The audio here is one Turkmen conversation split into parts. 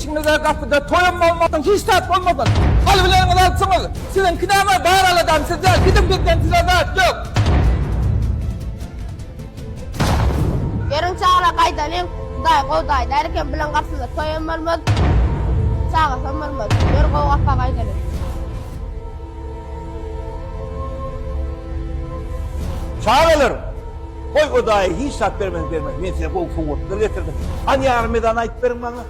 Işiňize gapyda toýam bolmasyn, hiç zat bolmasyn. Alybileniňizi alypsyňyz. Siziňki näme, bar aladam siz däl. Gidiň bizden size zat ýok. Ýörüň çagalar gaýdalyň. Hudaý gowy daýy däl eken, bileň gapysynda toýam bolmaz, çagasam bolmaz. Ýör gowy gapa gaýdalyň. Çagalar! Goý o daýy hiç zat bermez bermez. Men size gowy sowgatlar getirdim. Hany ýarym ezany aýdyp beriň maňa.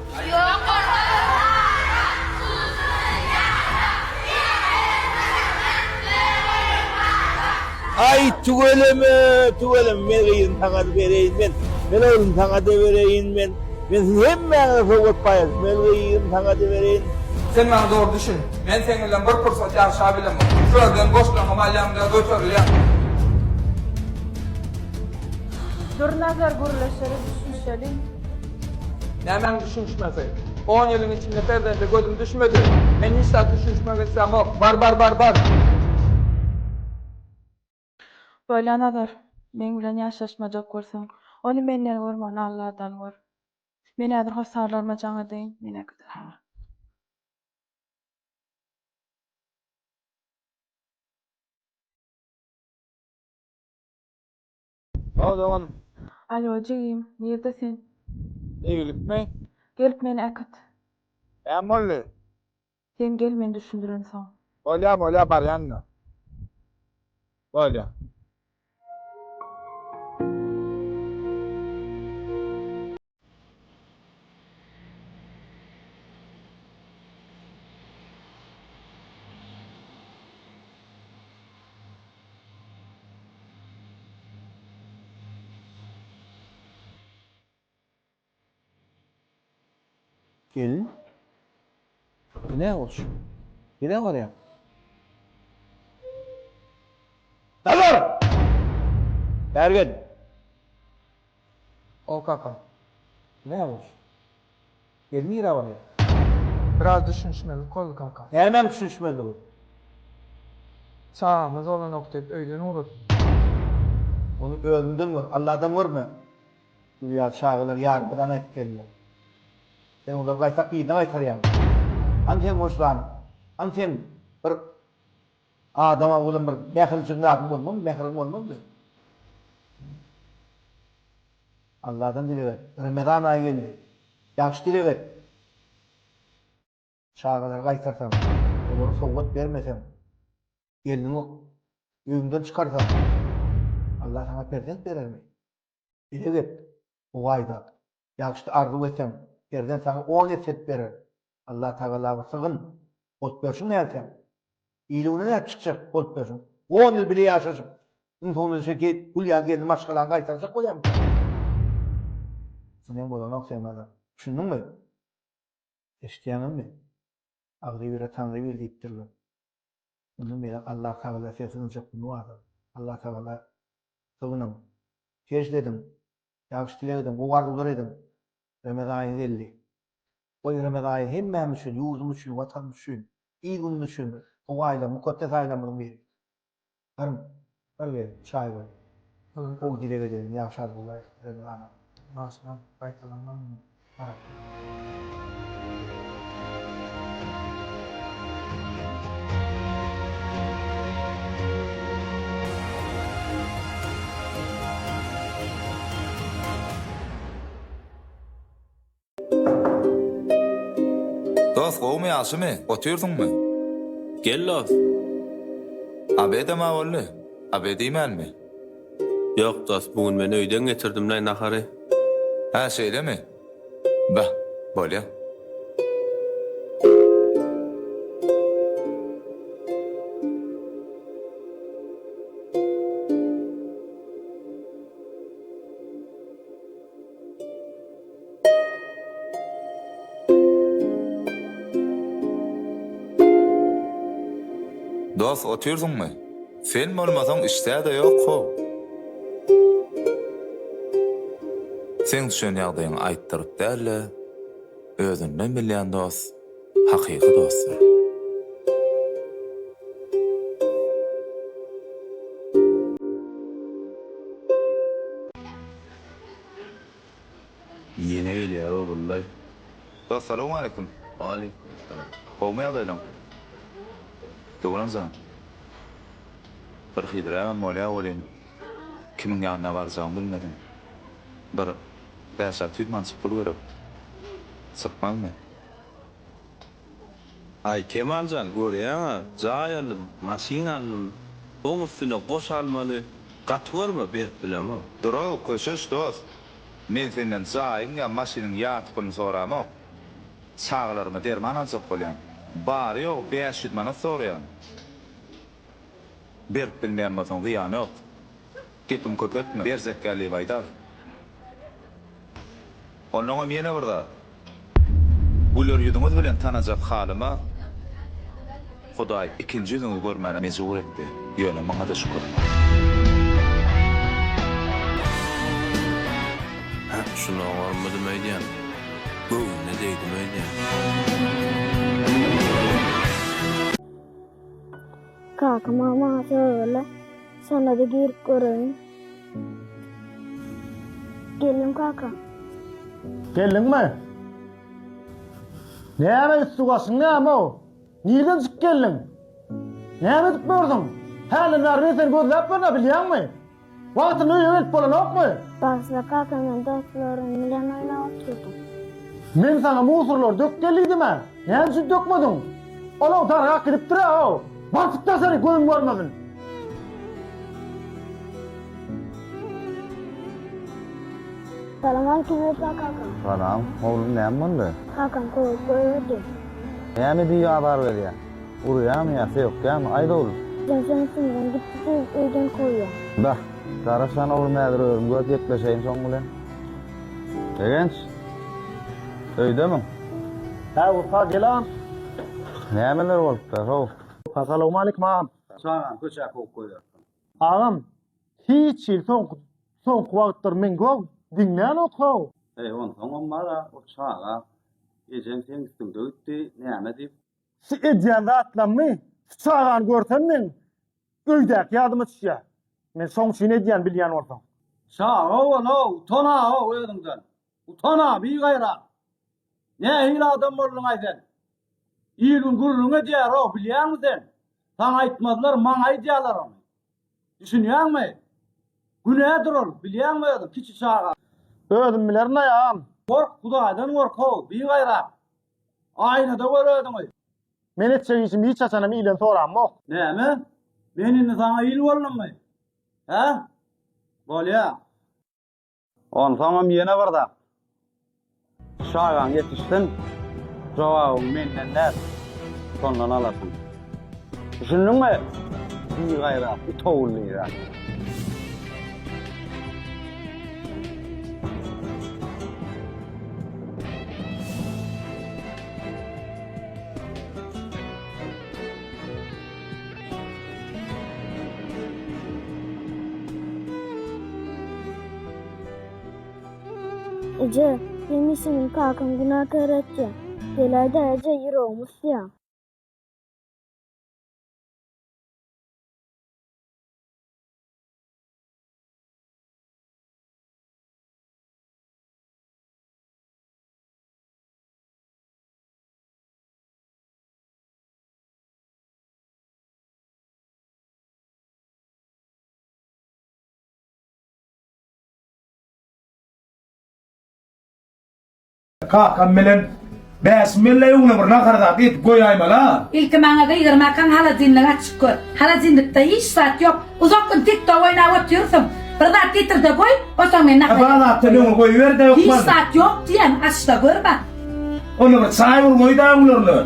Aý tüweleme, tüweleme, men gyzym saňa-da bereýin men, men oglum saňa-da bereýin men, men siziň hemmäňize sowgat paýlasyn, men gyzym saňa-da bereýin. Sen maňa dogry düşün. Men seň bilen bir pursat ýaşabilemok. Şu ýerden goşlaryňam alýaň-da göterilýäň. Dur Nazar gürleşeli düşünişeli. Nämäň düşünişmesi? On ýylyň içinde perzende gözüm düşmedi. Men hiç zat düşünişmek islämok. Bar bar bar bar. Bolýa Nazar, meň bilen ýaşaşmajak bolsaň, ony menden görme, ony Alladan gör. Men häzir hossarlaryma jaň edeýin, meni äkiderler. Hawa dogan. Alo jigim, nirde sen? Eýgilikmi? Gelip meni äkit. Näme boldy? Sen gel men düşündirin soň. Bolýa bolýa barýan indi. Bolýa. Gelin. Bu ne bolşy? Nirä barýaň? Nazar! Bäri gel. O kaka. Bu ne bolşy? Gelin nirä barýar? Biraz düşünişmezlik boldy kaka. Nämäň düşünişmezligi? Çagamyz bolanok diýip öýden ugratdy. Ony özüňden gör, Alladan görme. Gül ýaly çagalar ýarymyzdan aýtyp geldiler. Sen olary gaýtak yzyna gaýtarýaň. Hany seň wyždanyň? Hany seň bir adama bolan bir mähirjigiň zadyň bolmazmy, mähriň bolmazmy? Alladan dileg et. Remezan aýy geldi. Ýagşy dileg et. Çagalary gaýtarsaň, olara sowgat bermeseň, gelniňi öýüňden çykarsaň, Allah saňa perzent berermi? Dileg et, gowy aýda. Ýagşy arzuw etseň, perzent saňa on esse edip berer. Allah Tagala bir sygyn, bolup berşiň nätseň. Iliňden nädip çykjak bolup berşiň. On ýyl bile ýaşaşyp, iň soňunda şe gül ýaly gelni maşgalaňy gaýtarjak bolýarmyň? Senem bolanok seň nazar. Düşündiňmi? Eşidýäňizmi? Agzy bire Taňry bir diýipdirler. Mundan beýläk Allah Tagala size sygynjak güni bardyr. Allah Tagala sygynyň, sežde ediň, ýagşy dileg ediň, gowy arzuwlar ediň. Remezan aýy geldi. Goý Remezan aýy hemmämiz üçin, ýurdumyz üçin, Watanymyz üçin, il-günümiz üçin gowy aýlar, mukaddes aýlarymyzyň biri. Baryň, bar gel, çaý goý. Gowy dileg edeliň, ýagşy arzuwlar Remezana. Başyna gaýtalanmazmy? Gara. Dos gowumy ýagşymy otyrsyňmy. Gel dos. Abedema boldy. Abed iýmänmi? Ýok dos bu gün men öýden getirdimlaý nahary. Hä şeýlemi? Bah bolýa. Dos otyrsyňmy? Sen bolmasaň işdä-de ýok how. Seň düşen ýagdaýyňy aýtdyryp däl-de, özünden bilýän dost hakyky dostdur. Ýene gelýär ogullaý. Dos. Salowmaleýkim. Waleýkim salam. Gowumy ýagdaýlaň? Döwran jan. Bir hilirägem bolýa welin, kimiň ýanyna barjagymy bilmedim. Bir 5-600 manatjyk pul gerek. Çykmazmy? Aý, Kemaljan, görýäň-ä, jaý aldym, maşyn aldym. Oň üstüne goş almaly. Gaty görme, berip bilemok. Dur-ow, köşeş, dost. Men senden jaýyň ýa maşynyň ýarty puluny soramok. Çagalaryma derman aljak bolýan. Bary-ýogy 500 manat soraýan. Berip bilmeýän bolsaň zyýany ýok. Gepiňi köpeltme, berjek gel diýip aýdar. Onnoňam ýene bir zat. Güler ýüzüňiz bilen tanajak halyma Hudaý ikinji ýüzüňizi görmäne mejbur etdi. Ýöne muňa-da şükür. Hä, şuny oňarmadym öýdýän. Göwnüne degdim öýdýän. Kakam maňa sögeli. Şonda-da girip göreýin. Geldim kaka. Geldiňmi? Näme üsti-başyň näme-ow? Nirden çykyp geldiň? Näme edip ýörsüň? Hälden bäri men seni gözläp ýörün-ä, bilýäňmi? Wagtynda öýe gelip bolanokmy? Bagyşla kaka men dostlarym bilen oýnap oturdym. Men saňa musurlary dök gel diýdim-ä. Näme üçin dökmediň? Ol-ow dargap gidipdir-ä-ow. Bar çyk daşary, gözüm görmesin. Salamaleýkim Wepa kaka. Salam, oglum näme boldy? Kakam kowup goýberdi. Näme diýip azar berýä? Urýamy ýa sökýämi? Aýt oglum. Sen seň üstüňden gitdi diýip öýden kowýa. Bah, garaşan oglum häzir özüm görüp gepleşeýin şoň bilen. Begenç, öýdemiň? Hä Wepa gel agam. Nämeler bolupdyr how? Wepa salowmaleýkim agam. Çagany köçä kowup goýberipsiň. Agam, hiç hili soňky soňky wagtlar men gok diňlänok how. Eý, onsoňam bar-a, o çaga ejem seň üstüňde gitdi, näme diýip. Şu edýän zatlammy, şu çagany görsem meň öýdäki ýadyma düşýär. Men şoň üçin edýän bilýän bolsaň. Çaga bol-ow, utan-a-ow özüňden. Utan-a, bigaýrat. Nähili adam bolduň-aý sen? Il-gün gürrüň edýär-ow, bilýäňmi sen? Saňa aýtmazlar, maňa aýdýarlar ony. Düşünýäňmi? Günädir ol, bilýäňmi özüň, kiçi çaga. Özüm bilerin-aý, agam. Gork, Hudaýdan gork-ow, bigaýrat. Aýnada gör özüňi. Men etjek işimi hiç haçanam ilden soramok. Näme? Men indi saňa il boldummy? Hä? Bolýa. Onsoňam ýene bir zat. Çagaň ýetişsin, jogabyňy menden däl, şondan alarsyň. Düşündiňmi? Bigaýrat, it ogully zat. Eje, hemişe meni kakam günäkär etýär. Geläýdä eje, ýüregim ysýar. Kakam bilen Bäşim wella öňüne bir nahar zat edip goýaýmaly-a. Ilki maňa gygyrmakaň holodilnigi açyp gör. Holodilnikde hiç zat ýok. Uzak gün tiktok oýnap otyrsyň. Bir zat getir-de goý, onsoň men nahar Bar zatdan öňe goýber-de Hiç hökman. zat ýok diýýän, aç-da görme. Onda bir çaý bir goý-da öňlerine.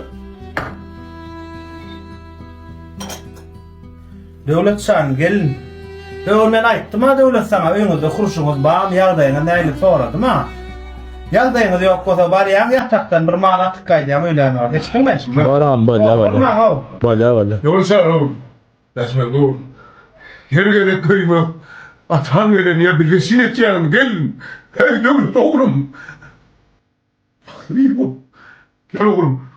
Döwlet jan, gelin. Öň men aýtdym-a Döwlet saňa öýüňizde hurşuňyz barmy, ýagdaýyňyz nähili soradym-a. Ýagdaýyňyz ýok bolsa barýaň ýatakdan bir mal atyp gaýdýaň öýlän wagt. Eşitdiňmi? Baram bolýa bolýa. Bolýa bolýa. Ýolşa ow. Daşma gow. Her gezek öýüňe ataň gelen ýa bize syn etýäňmi gelin. Heý Döwlet oglum. Gel oglum.